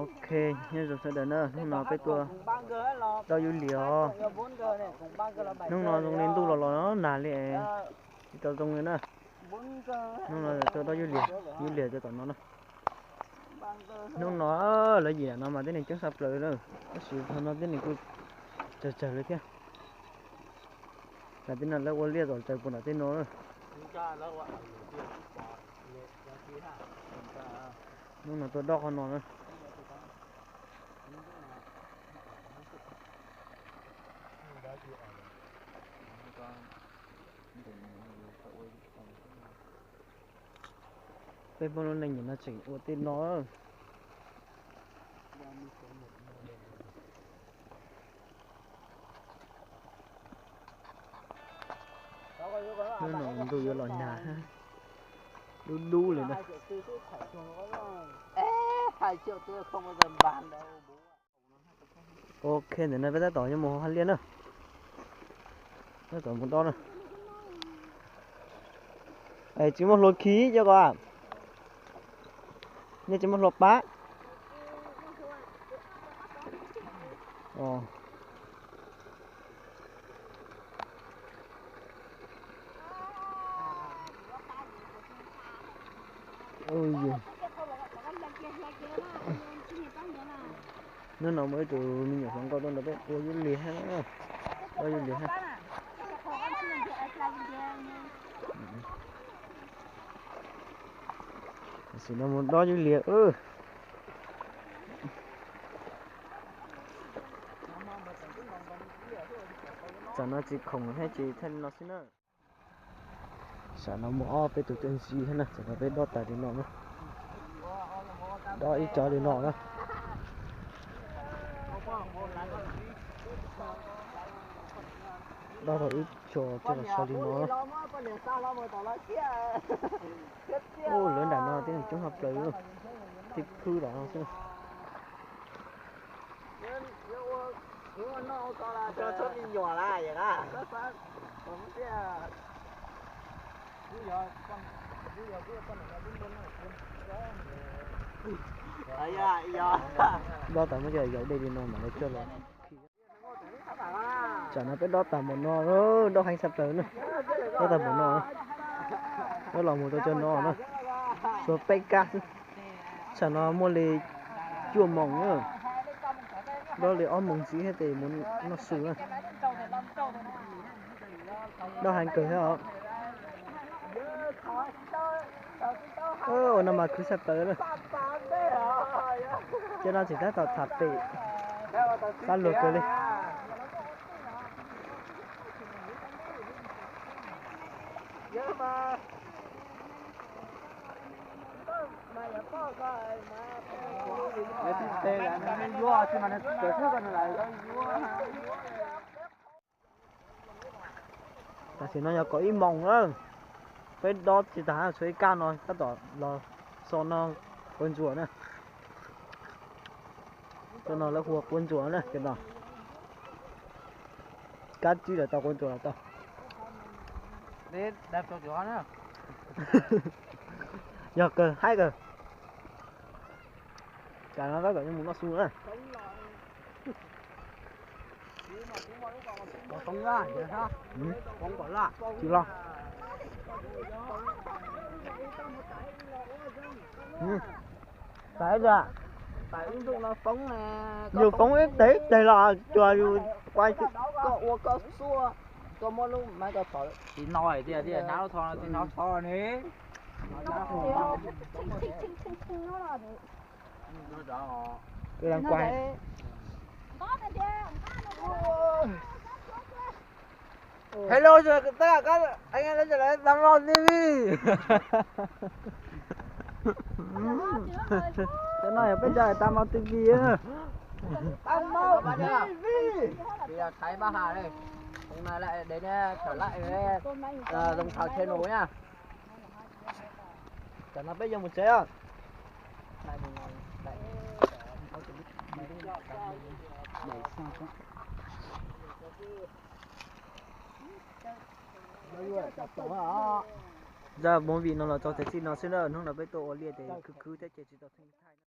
Ok, nyob zoo sawv daws na, hnub no peb tuaj dob yub liag os. Hnub no zoo li ntuj los los nag li, tsis tau zoo li na. Hnub no tuaj dob yub liag, yub liag rau tom no na. Hnub no lawv yim no mas tib neeg coob tshaj plaws na, tab sis no tib neeg kuj tsawg tsawg li thiab. Tam sim no lawv ua liaj tom tsaws puag nram tej no na. Hnub no tuaj dob qhov no na. Peb Hmoob lub neej nim no tseem ua tej no. Hnub no ntuj yuav los nag, dub dub li na. Ok, ntawm no peb tab tom yuav mus hauv liaj na. Tab tom mus dob na. Es tsis muaj hlua khi cov ko, nej tsis muaj hlua pab. Hnub no muaj ib tug me nyuam hluas nkauj tuaj nrog peb ua yub liag hab, ua yub liag hab. Tam sim no mus dob yub liag. Tsam no tsis khoom thiab ces thaij li no xwb na. Tsam no muaj ob peb tug tub ntxhib thiab na, tsam no peb dob tas li no na. Dob ib co li no na. Dob tau ib co coj los so li no. Ub, lawv nram no tib neeg coob tshaj plaws, tib khwb nram no xwb. Dob tas muab coj zaum dej li no mam li coj los. Tsam no peb dob tas npaum no, dob heev tshaj plaws na. Dob tas npaum no, dob los mus rau cov no na, tshuav peb kab xwb. Tsam no muaj li cuaj moos na, dob li ob moos ntxiv thiab ces mus noj su na. Dob heev kawg thiab os. Ua no mas khwv tshaj plaws na. Cov no tseem tab tom tham pem, sab luag kawg li. Tam sim no yog kaum ib moos na, peb dob tsis tas, tshuav ib kab no tab tom los so noj quav ntsuas na. Cov no lawv hu ua quav ntsuas na, cov no. Kab tsib los tau, quav ntsuas los tau. Yog kawg, haib kawg. Tsam no tab tom yuav mus noj su na. Tsis los. Tais, yus foob ib teg ib teg los cuag yus ua, koj ua koj xua, koj muab lub maiv ko txhos. Tsis no tias tias hnab lub tho no tsis hnab tho ne. Hello, chào tất cả các anh em đã trở lại Tam Mau ti vi. Cov no yog peb cov Tam Mau ti vi. Tam Mau ti vi. Bây giờ Thái Bắc Hà đây. Hôm nay lại đến, ờ, trở lại với, ờ, Dòng Thảo Channel nhá. Tam no peb yuav mus tsev os. Zaj movie no los txog txij no xwb na, hnub no peb tuaj ua liaj ces khwv khwv thiab ces tsis tau thaij.